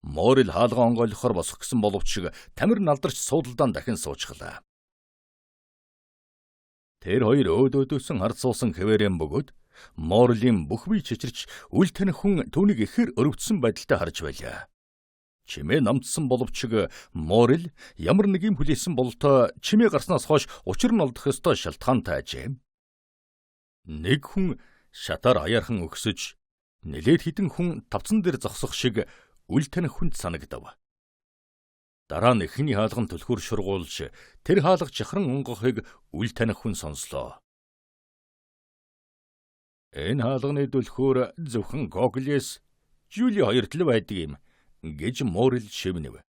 Морил хаалгаа онгойлгохоор босох гэсэн боловч тамир налдарч суудалдаан дахин суучглаа. Тэр хоёр өөд өөдөөсөн хард суусан хэвээрэн бөгөөд Морлийн бүх бие чичирч үл таних хүн түүнийг ихээр өрөвдсөн байдалтай харж байлаа. Чимээ намдсан боловч Морил ямар нэг юм хүлээсэн бололтой чимээ гарснаас хойш учир нь олдох ёстой шалтгаантай ажээ. Нэг хүн шатаар аяархан өгсөж нэлээд хідэн хүн тавцан дээр зогсох шиг үл таних хүнд санагдав. Дараа нь эхний хаалган түлхүүр шургуулж тэр хаалга чахран онгохыг үл таних хүн сонслоо. Энэ хаалганы түлхүүр зөвхөн Коклес Жюли хоёрт л байдаг юм гэж Морил шивнэв.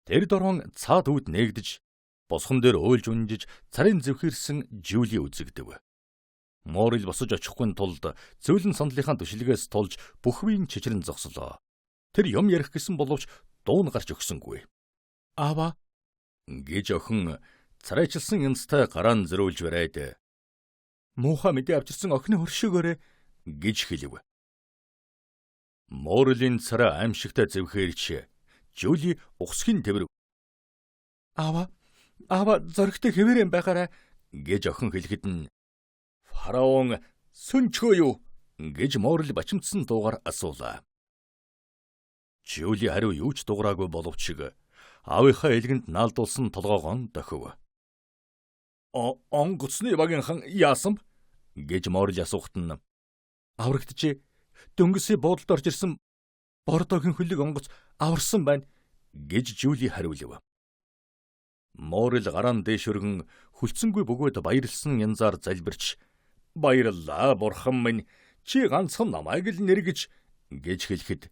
Тэр дорон цаад үүд нээгдэж, босгон дээр уйлж унжиж царын зэвхэрсэн Жюли үзэгдэв. Морил босож очихгүй тулд зөөлөн сандлынхаа түшилгээс тулж бүх биеийн чичрэн зогслоо. Тэр юм ярих гэсэн боловч дуу нь гарч өгсөнгүй. "Аава" гэж охин царайчилсан янзтай гараа нь зөрүүлж бариад, "Муухай мэдээ авчирсан охины хөршөөгөөрэй" гэж хэлв. Морлийн царай аимшигтай зэвхээрч Жюли ухсхийн тэврэв. "Аава, аава, зоригтой хэвээрэн байгаарай" гэж охин хэлэхэд нь "Фараон сүнчгөө юу?" гэж Морл бачимдсан дуугаар асуулаа. Жюли хариу юу ч дуурайгүй боловч аавынхаа элгэнд наалдуулсан толгоогоон дохив. "Онгоцны багийнхан яасан бэ?" гэж Морл асуухад нь "Аврагджээ. Дөнгөсийн буудалд орж ирсэн Бордогийн хөлөг онгоц аварсан байна" гэж Жюли хариулв. Морл гараан дээш өргөн хүлцэнгүй бөгөөд баярлсан янзаар залбирч, "Баярлалаа, бурхан минь, чи ганцхан намайг л нэргэж" гэж хэлэхэд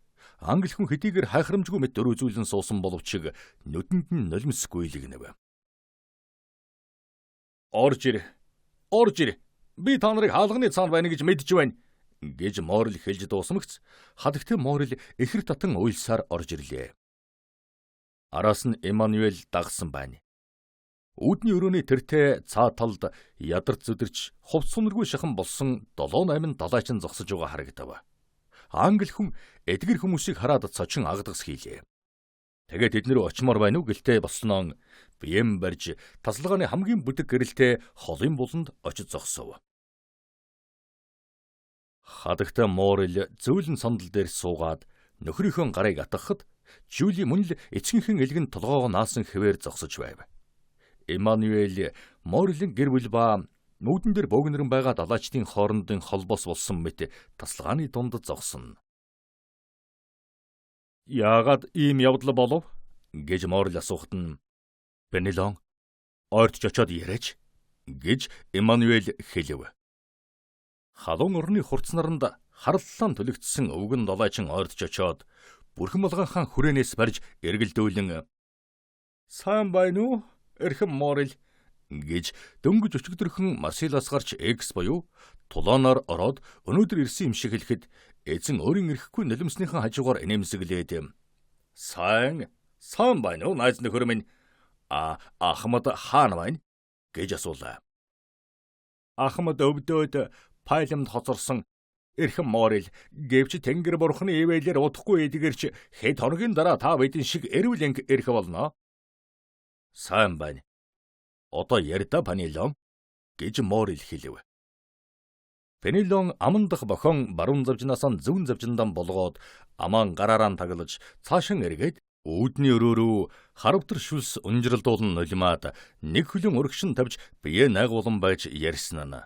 англи хүн хэдийгээр хайхрамжгүй мэт дөрвөзүүлэн суусан боловч нүдэнд нь нулимс гүйлгэнэв. "Орж ир. Орж ир. Би та нарыг хаалганы цаана байна гэж мэдэж байна" гэж Морл хэлж дуусмагц хадагтай Морл ихэр татан уйлсаар орж ирлээ. Араас нь Эммануэль дагсан байна. Үүдний өрөөний тэртээ цаа талд ядарч зүдэрч хувц сунаргүй шахан болсон 7 8 далайчин зогсож байгаа харагдав. Англи хүн эдгэр хүмүүсийг хараад цочин агдагс хийлээ. Тэгээд тэднэр очимоор байна уу гэлтэй болсноо бием барьж тасалгааны хамгийн бүдэг гэрэлтэй холын буланд очиж зогсов. Хадагтай Морил зөөлөн сандал дээр суугаад нөхрийнхөө гарыг атгахад Жюли мөн л эцгийнхээ элгэнд толгоогоо наасан хэвээр зогсож байв. Эммануэль Морилийн гэр бүл ба нүдэн дээр бөөгнөрөн байгаа далайчдын хоорондын холбоос болсон мэт тасалгааны дунд зогсон. "Яагаад ийм явдал болов?" гэж Морил асуухад нь "Бенелон ойртож очоод яриач" гэж Эммануэль хэлв. Халуун орны хурц наранд харлалаан түлэгдсэн өвгөн далайчин ойртож очоод бүрхэн болгон хаан хүрээнээс барьж эргэлдүүлэн "Сайн байна уу, эрхэм Морил" гэж дөнгөж өчигдөрхөн Марселаас гарч Экс буюу тулаанаар ороод өнөөдөр ирсэн юм шиг хэлэхэд эзэн өөрийн эрэхгүй нулимсныхан хажуугаар инээмсэглээд "Сайн, сайн байна уу, найз нөхөр минь? А Ахмад хаана байна?" гэж асуулаа. "Ахмад өвдөөд пайламд хоцорсон, эрхэм Морил, гэвч Тэнгэр бурхны ивээлээр удахгүй эдгэрч хэд хоногийн дараа та бидэн шиг эрүүл энх ирэх болно. Сайн байна. Одоо ярьда, Панилон" гэж Морил хэлв. Пенелон аман дах бохон баруун завжнаасаа зүүн завжиндан болгоод амаан гараараа таглаж цаашин эргээд үүдний өрөө рүү харавтар шүлс унжралдуулан нулимаад нэг хөлөн урагшин тавьж бие найгуулан байж ярьсан нь.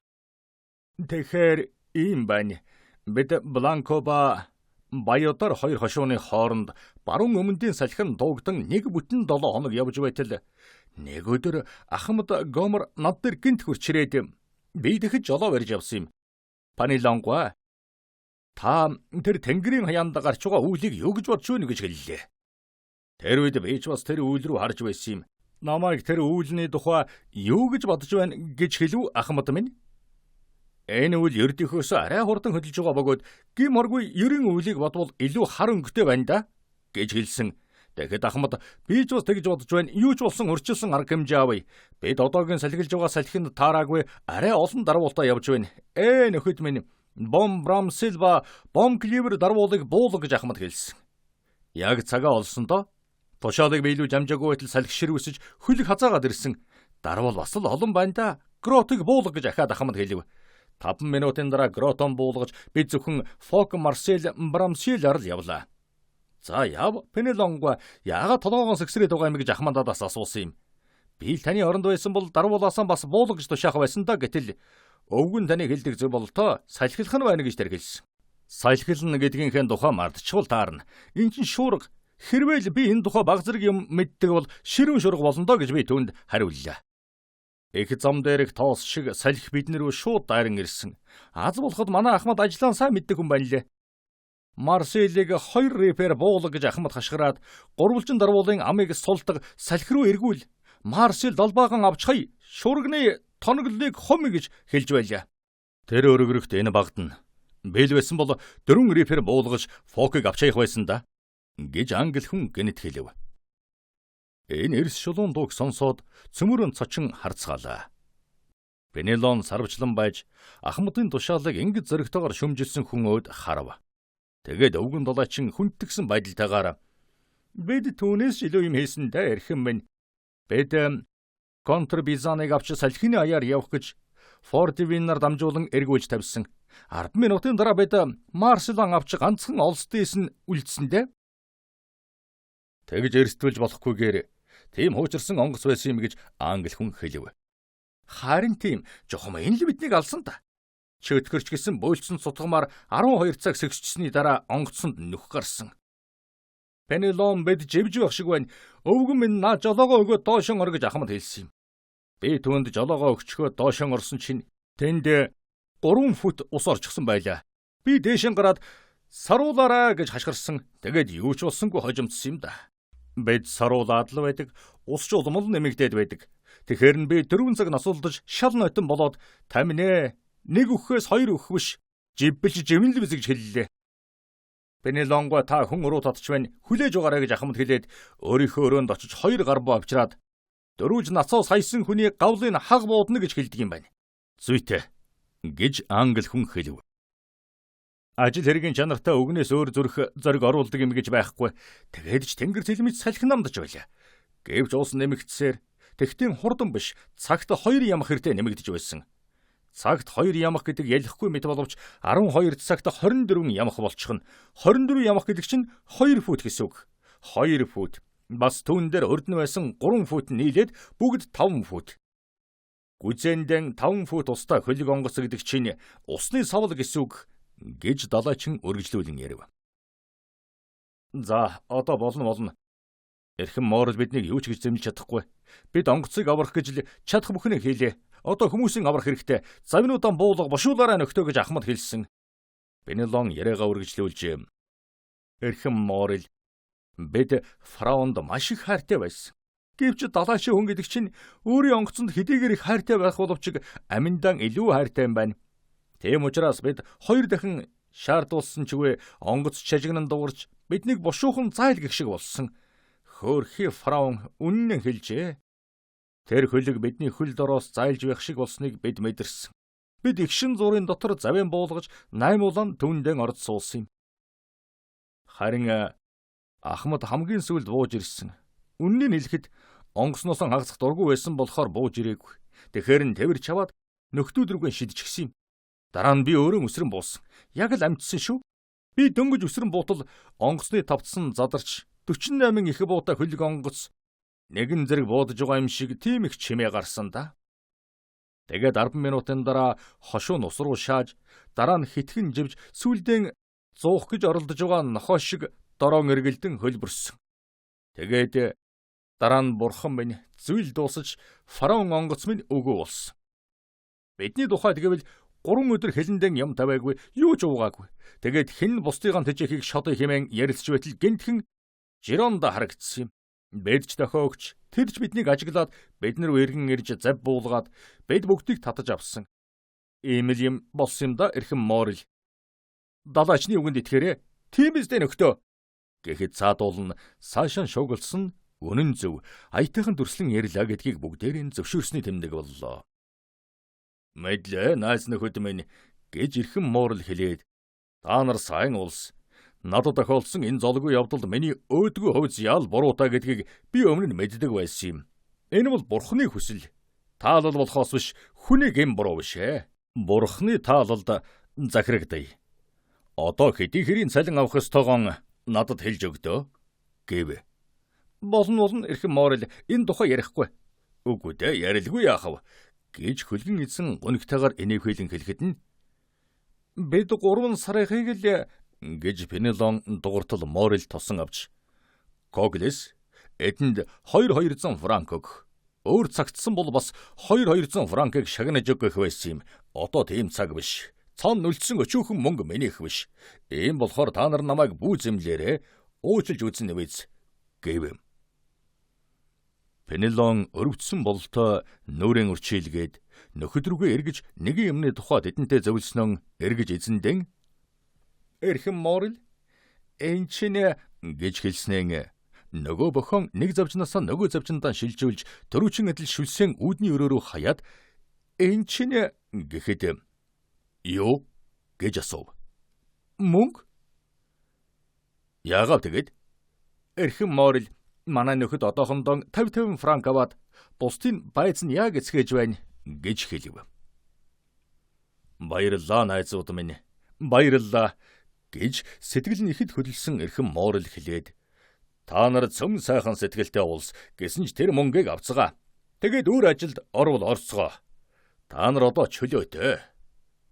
"Тэгэхээр ийм байна. Бид Бланко ба Баядар хоёр хошууны хооронд баруун өмнөдийн салхин дуугдан нэг бүтэн 7 хоног явж байтал нэг өдөр Ахмад Гомор над дээр гинт хурч ирээд би тэгэхэд жолоо барьж явсан юм. Панилонгуа, та тэр тэнгэрийн хаяанд гарч байгаа үүлийг юу гэж бодож байна гэж хэллээ. Тэр үед би ч бас тэр үйл рүү харж байсан юм. Намайг тэр үүлний тухай юу гэж бодож байна гэж хэлв Ахмад минь. Энэ үйл ердийнхөөс арай хурдан хөдөлж байгаа бөгөөд гим хоргүй ерэн үүлийг бодвол илүү хар өнгөтэй байна да гэж хэлсэн. Тэгэхэд Ахмад би ч бас тэгж бодож байна. Юу ч болсон урьдчилсан арга хэмжээ авъя. Бид одоогийн салхилж байгаа салхинд таараагүй арай олон дарвуултаа явж байна. Ээ нөхөд минь, Бом Брамсил ба Бом Кливер дарвуулыг буулга гэж Ахмад хэлсэн. Яг цагаа олсондоо тушаалыг биелүүлж амжаагүй байтал салхи ширвэсэж хөлөг хазаагаад ирсэн. Дарвуул бас л олон байна да. Гротыг буулга гэж ахаад Ахмад хэлв. 5 минутын дараа Гротон буулгаж бид зөвхөн Фок Марсел Брамсилаар л явлаа. За яв, Пенелонгва, яагаад толгоогоон сэгсрээд байгаа юм гэж Ахмадаас асуусан юм. Би л таны оронд байсан бол дарвуулаасаа бас буулга гэж тушаах байсан да, гэтэл өвгөн таны хэлдэг зөв бололтоо салхилах нь байна гэж тэр хэлсэн. Салхилна гэдгийнхээ тухай мартчихвал таарна. Эн чинь шуурга. Хэрвээ л би энэ тухай баг зэрэг юм мэддэг бол ширүүн шуурга болно доо гэж би түүнд хариуллаа. Их зам дээрх тоос шиг салхи бидний рүү шууд дайран ирсэн. Аз болоход манай Ахмад ажлаа сайн мэддэг хүн байна лээ. Марселийг 2 репер буулга гэж Ахмад хашгираад гурвалжин дарвуулын амыг сулдаг салхи руу эргүүл. Марсел долбаахан авч хай шурганы тоноглолыг хум гэж хэлж байлаа. Тэр өргөрөгт энэ багтана. Бэл байсан бол 4 репер буулгаж Фокыг авч хаях байсан да гэж англи хүн гэнэт хэлэв. Энэ эрс шулуун дууг сонсоод цөмөрөн цочин харцгаалаа. Пенелон сарвчлан байж Ахмадын тушаалыг ингэж зоригтойгоор шүмжилсэн хүн өөд харав. Тэгээд өвгөн долоочин хүндтгсэн байдалтайгаар бид түүнээс илүү юм хийсэн дээ эрхэм минь. Бид контрбизаныг авч салхины аяар явах гэж Фортивинаар дамжуулан эргүүлж тавьсан. 10 минутын дараа бид Марселан авч ганцхан олсдээс нь үлдсэн дээ. Тэгж эрсдүүлж болохгүйгээр тийм хуучирсан онгоц байсан юм гэж англи хүн хэлэв. Харин тийм жохом энэ л биднийг алсан та. Чөтгөрч гэсэн бөөлцсөн сутгамаар 12 цаг сэгсчсэний дараа онгоцсонд нүх гарсан. Пенелон бид живж байх шиг байна. Өвгөн минь наа жолоогоо өгөөд доошон ор гэж Ахмад хэлсэн юм. Би түүнд жолоогоо өгчхөө доошон орсон чинь тэнд 3 фут ус орчихсон байлаа. Би дээшин гараад саруулаарай гэж хашгирсан. Тэгээд юу ч болсонгүй хожимдсон юм да. Бид саруулаад л байдаг. Ус ч улам л нэмэгдээд байдаг. Тэгэхээр нь би 4 цаг насуулдаж шал нойтон болоод таминэ нэг үхэхээс хоёр үхэх биш. Живбэлж живэн л биз гэж хэллээ. Пенелонгоо та хүн уруу татч байна. Хүлээж угаарай гэж Ахмад хэлээд өөрийнхөө өрөөнд очиж 2 гар буу авчираад дөрвөж нацоос хайсан хүний гавлын хаг буудна гэж хэлдэг юм байна. Зүйтэй гэж англи хүн хэлв. Ажил хэргийн чанартай өгнөөс өөр зүрх зориг оруулдаг юм гэж байхгүй. Тэгээд ч тэнгэр цэлмэж салхи намдаж байлаа. Гэвч ус нэмэгдсээр тэгтийн хурдан биш цагт 2 ямах хэртэй нэмэгдэж байсан. Цагт 2 ямах гэдэг ялахгүй мэт боловч 12 цагт 24 ямах болчихно. 24 ямах гэдэг чинь 2 фут гэсэн үг. 2 фут. Бас түүн дээр урд нь байсан 3 фут нийлээд бүгд 5 фут. Гүзэндэн 5 фут устай хөлөг онгоц гэдэг чинь усны савл гэсэн үг гэж далайчин үргэлжлүүлэн ярив. За одоо болно болно. Эрхэм Морл биднийг юу ч гэж зэмлэж чадахгүй. Бид онгоцыг аврах гэж л чадах бүхнийг хийлээ. Одоо хүмүүсийн аврах хэрэгтэй. Завинуудаан буулга бошуулаарай нөхдөө гэж Ахмад хэлсэн. Пенелон яриагаа үргэлжлүүлж эрхэм Морл бид фараонд маш их хайртай байсан. Гэвч далайчин хүн гэдэг чинь өөрийн онгоцонд хэдийгээр их хайртай байх боловч аминдаан илүү хайртай юм байна. Тийм учраас бид 2 дахин шаардуулсан ч үгүй онгоц чажигнан дуурч биднийг бушуухан зайл гэх шиг болсон. Хөөрхий фараон үнэн хэлжээ. Тэр хөлөг бидний хөл дороос зайлж байх шиг болсныг бид мэдэрсэн. Бид эгшин зуурын дотор завин буулгаж наймуулан түүндэн орж суусан юм. Харин Ахмад хамгийн сүүлд бууж ирсэн. Үннийг хэлэхэд онгоцноос хагацах дургүй байсан болохоор бууж ирээгүй. Тэгэхээр нь тэвэр чаваад нөхдүүд рүүгээ шидчихсэн юм. Дараа нь би өөрөө өсрөн буусан. Яг л амжсан шүү. Би дөнгөж өсрөн буутал онгоцны тавцсан задарч 48 их буутай хөлөг онгоц нэгэн зэрэг буудаж байгаа юм шиг тийм их чимээ гарсан да. Тэгээд 10 минутын дараа хошуу нус руу шааж дараа нь хитгэн живж сүүлдэн зуух гэж оролдож байгаа нохоо шиг дороон эргэлдэн хөлбөрсөн. Тэгээд дараа нь бурхан минь зүйл дуусаж фараон онгоц минь үгүй болсон. Бидний тухайд гэвэл 3 өдөр хэлэндэн юм тавиагүй, юу ч уугаагүй. Тэгээд хэн бусдыгаа тэжээхийг шодой хэмээн ярилцж байтал гэнтхэн Жиронда харагдсан юм. Бид ч дохио өгч, тэр ч биднийг ажиглаад бид нар эргэн ирж зав буулгаад бид бүгдийг татаж авсан. Ийм л юм болсон юм да эрхэм Морил. Далайчны үгэнд итгээрэй. Тийм үстэй нөхдөө. Гэхэд цаадуулна цаашаа шугалсан үнэн зөв аятайхан дүрслэн ярьлаа гэдгийг бүгдээрийн зөвшөөрсний тэмдэг боллоо. Мэдлээ найз нөхөд минь гэж эрхэм Морил хэлээд та нар сайн улс надад тохиолдсон энэ золгүй явдалд миний өөдгөө хувьд ял буруутай гэдгийг би өмнө нь мэддэг байсан юм. Энэ бол бурхны хүсэл. Таалал болохоос биш хүний гэм буруу биш ээ. Бурхны таалалд захирагдъя. Одоо хэдий хэрийн цалин авах ёстойгоо надад хэлж өгдөө гэв. Болно болно эрхэм Морил энэ тухай ярихгүй. Үгүй дээ ярилгүй яах вэ гэж хөлгөн эзэн гонигтайгаар инээхэлэн хэлэхэд нь бид 3 сарынхыг л гэж Пенелон дугартал Морил тосон авч Коглес эдэнд 2-200 франк өг. Өөр цагтсан бол бас 2-200 франкыг шагнаж өгөх байсан юм. Одоо тийм цаг биш. Цон нүлдсэн өчүүхэн мөнгө минийх биш. Ийм болохоор та нар намайг бүү зэмлээрээ уучлж үзнэ биз гэв. Пенелон өрөвдсөн бололтой нүрэн өрчийлгээд нөхөд рүүгээ эргэж нэгэн юмны тухай тэдэнтэй зөвлөснөн эргэж эзэндэн "Эрхэм Морил, эн чинь" гэж хэлснэн нөгөө бохон нэг завжнаасаа нөгөө завжиндаа шилжүүлж төрүүчин адил шүлсэн үүдний өрөө рүү хаяад "Эн чинь" гэхэд "Юу?" гэж асуув. "Мөнгө." "Яагаад тэгэд?" "Эрхэм Морил, манай нөхөд одоохондоо 50 франк аваад бусдын байз нь яг эцгээж байна" гэж хэлв. "Баярлалаа, найзууд минь. Баярлалаа" гэж сэтгэл нь ихэд хөдөлсөн эрхэм Морил хэлээд, "Та нар цөм сайхан сэтгэлтэй улс гэсэн ч тэр мөнгийг авцгаа. Тэгээд өөр ажилд орвол орцгоо. Та нар одоо чөлөөтэй"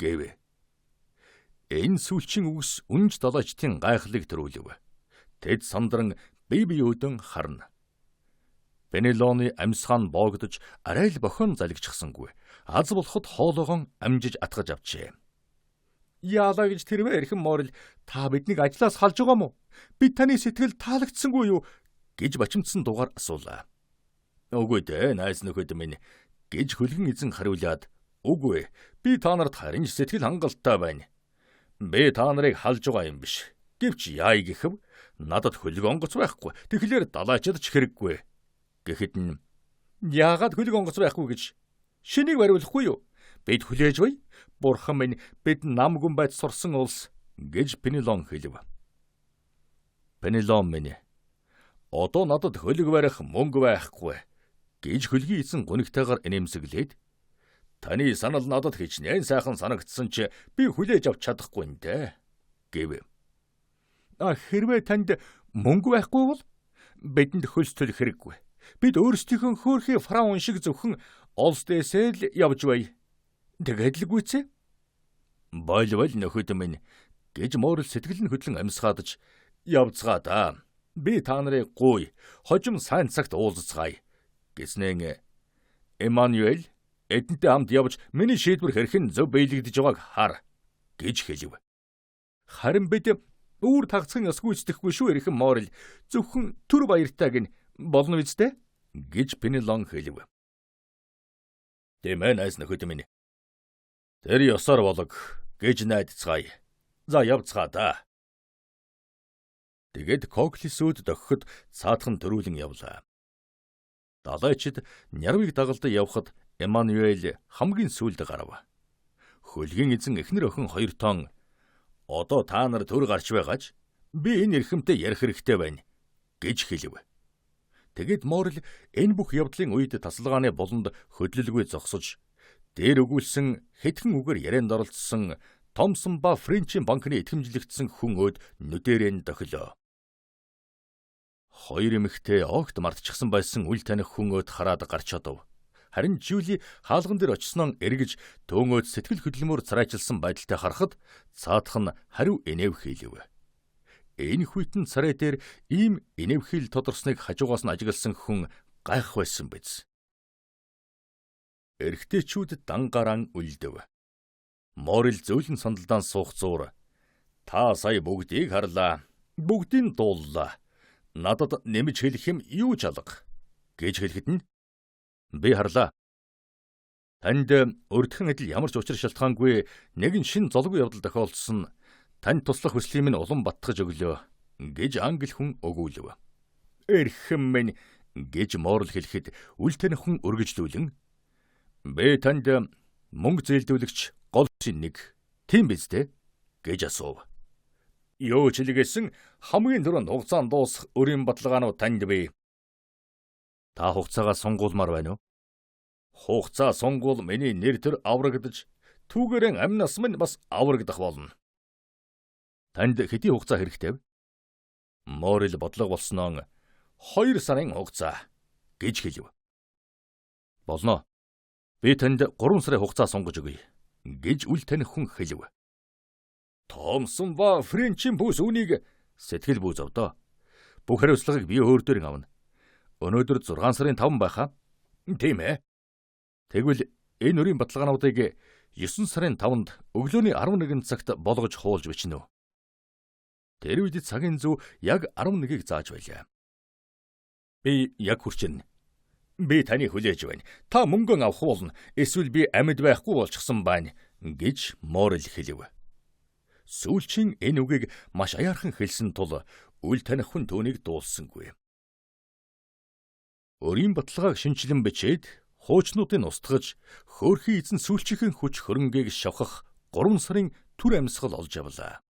гэв. Энэ сүүлчийн үгс үнж далайчдын гайхлыг төрүүлв. Тэд сандран бие бие өдөн харна. Пенелоны амьсгаан боогдож арай л бохион залгичихсангүй. Аз болоход хоолоогон амжиж атгаж авчээ. "Яалаа гэж тэрвэ, эрхэм Морил, та биднийг ажлаас халж байгаа мó? Бид таны сэтгэл таалагдсангүй юу?" гэж бачимдсан дуугаар асуулаа. "Үгүй дээ, найз нөхөд минь" гэж хөлгөн эзэн хариулаад, "Үгүй, би та нарт харин ч сэтгэл хангалттай байна. Би та нарыг халж байгаа юм биш. Гэвч яая гэхэв, надад хөлөг онгоц байхгүй. Тэгэхээр далайчид ч хэрэггүй." Гэхэд нь "Яагаад хөлөг онгоц байхгүй гэж? Шинийг бариулахгүй юу? Бид хүлээж бай. Бурхан минь, бид нам гүн байж сурсан улс" гэж Пенелон хэлв. "Пенелон минь, одоо надад хөлөг барих мөнгө байхгүй" гэж хөлгийн эзэн гунигтайгаар инээмсэглээд, "Таны санал надад хичнээн сайхан санагдсан ч би хүлээж авч чадахгүй нь дээ" гэв. "А хэрвээ танд мөнгө байхгүй бол бидэнд хөлс төлөх хэрэггүй. Бид өөрсдийнхөө хөөрхий фараон шиг зөвхөн олс дээсээ л явж бай. Тэгээд л гүйцээ." "Болвол нөхөд минь" гэж Морил сэтгэл нь хөдлөн амьсгаадаж, "явцгаа да. Би та нарыг гуй хожим сайн цагт уулзцгаая" гэснэн "Эммануэль, эдэнтэй хамт явж миний шийдвэр хэрхэн зөв биелэгдэж байгааг хар" гэж хэлв. "Харин бид үүр тагцхан ёс гүйцэтгэхгүй шүү, эрхэм Морил. Зөвхөн төр баяртай гин болно биз дээ" гэж Пенелон хэлв. "Тийм ээ, найз нөхөд минь. Тэр ёсоор болог гэж найдацгаая. За явцгаа да." Тэгээд Коклисүүд дохиход цаатхан төрүүлэн явлаа. Далайчид нярвыг дагалдан явхад Эммануэль хамгийн сүүлд гарав. Хөлгийн эзэн эхнэр охин хоёр тоон "Одоо та нар төр гарч байгаач би энэ эрхэмтэй ярих хэрэгтэй байна" гэж хэлв. Тэгээд Морил энэ бүх явдлын үед тасалгааны буланд хөдлөлгүй зогсож дээр өгүүлсэн хэдхэн үгээр ярианд оролцсон Томсон ба Френчийн банкны итгэмжлэгдсэн хүн өөд нүдэрэн дохилоо. Хоёр эмэгтэй огт мартчихсан байсан үл таних хүн өөд хараад гарч одов. Харин Жюли хаалган дээр очсноо эргэж төөнөөд сэтгэл хөдлөмөр царайчилсан байдалтай харахад цаадах нь хариу инээвхийлв. Энэ хүйтэн царай дээр ийм инээвхийл тодорсныг хажуугаас нь ажигласан хүн гайх байсан биз. Эрэгтэйчүүд дан гараан үлдэв. Морил зөөлөн сандалдаан суух зуур "Та сая бүгдийг харлаа. Бүгдийг дууллаа. Надад нэмж хэлэх юм юу ч алга" гэж хэлэхэд нь "Би харлаа. Танд өртгөн адил ямар ч учир шалтгаангүй нэгэн шин золгүй явдал тохиолдсон. Танд туслах хүслийг минь улам баттгаж өглөө" гэж англи хүн өгүүлв. "Эрхэм минь" гэж Морл хэлэхэд үл таних хүн өргөжлүүлэн "Би танд мөнгө зээлдүүлэгч гол нэг тийм биз дээ?" гэж асуув. "Юу ч хэлгээсэн хамгийн түрүүнд хугацаанд дуусах өрийн баталгаанууд танд бий. Та хугацаагаа сунгуулмаар байна уу? Хугацаа сунгуул миний нэр төр аврагдаж түүгээрэн амь нас минь бас аврагдах болно. Танд хэдий хугацаа хэрэгтэй вэ?" Морил бодлого болсноо 2 сарын хугацаа гэж хэлв. "Болно. Би танд 3 сарын хугацаа сунгаж өгье" гэж үл таних хүн хэлв. Томсон ба Френчийн бүс үүнийг сэтгэл бүү зовдоо. Бүх хариуцлагыг би өөр дээр авна. Өнөөдөр 6 сарын 5 байхаа. Тийм ээ. Тэгвэл энэ өрийн баталгаануудыг 9 сарын 5-нд өглөөний 11 цагт болгож хуулж бичнэ үү? Тэр үед цагийн зүү яг 11-ийг зааж байлаа. Би яг хүрч ирнэ. Би таны хүлээж байна. Та мөнгөн авах болно. Эсвэл би амьд байхгүй болчихсон байна гэж Морел хэлэв. Сүүлчийн энэ үгийг маш аяархан хэлсэн тул үл таних хүн түүнийг дуулсангүй. Өрийн баталгааг шинэчлэн бичээд хуучнуудыг устгаж хөөрхий эзэн сүүлчийнхэн хүч хөрөнгийг шавхах 3 сарын түр амьсгал олж авлаа.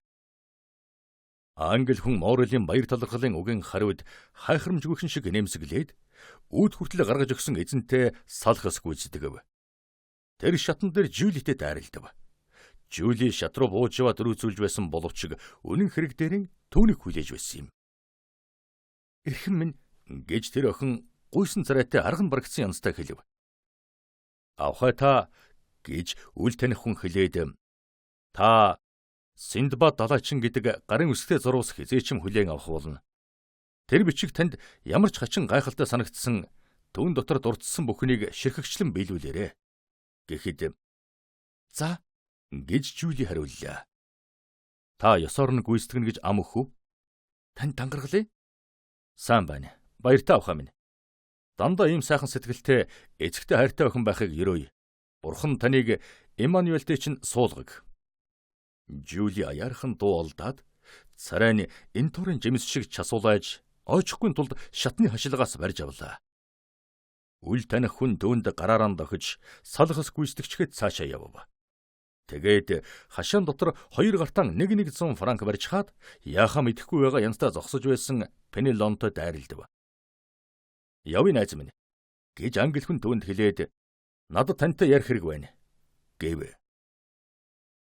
Англи хүн Морелийн баяр талархлын үгийн хариуд хайхрамжгүйхэн шиг нэмсэглээд үүд хүртэл гаргаж өгсөн эзэнтэй салхас гүйцэтгэв. Тэр шатан дээр Жюлитэй дайралдав. Жюли шат руу бууж яваа дөрүүцүүлж байсан боловч үнэн хэрэг дээрэн түүнийг хүлээж байсан юм. Эрхэм минь гэж тэр охин гуйсан царайтай арган барагдсан янзтай хэлэв. Авхай та гэж үл таних хүн хэлээд та Синдбад далайчин гэдэг гарын үсгтэй зурвас хэзээ ч юм хүлээн авах болно. Тэр бичиг танд ямар ч хачин гайхалтай санагдсан түүн дотор дурдсан бүхнийг ширхэгчлэн биелүүлээрэ. Гэхэд за гэж Жюли хариуллаа. Та ёсоор нь гүйцэтгэнэ гэж ам өхөв. Танд дангаргалээ. Сайн байна. Баяртай авхаа минь. Дандаа ийм сайхан сэтгэлтэй, эцэгтэй хайртай охин байхыг ерөөе. Бурхан таныг Эммануэлтэй чинь суулгаг. Жюли аяархан дуу олдаад царай нь Энторын жимс шиг часуулааж ойчихгүй тулд шатны хашилгаас барьж авлаа. Үл таних хүн дөөнд гараараа дохиж салхас гүйцэтгэчгээд цаашаа явв. Тэгээд хашаан дотор хоёр гартаан 100 франк барьж хаад яахаа мэдэхгүй байгаа янзтай зогсож байсан Пенелонтой дайралдав. "Явъя найз минь" гэж англи хүн түүнд хэлээд "Надад тантай ярих хэрэг байна" гэв.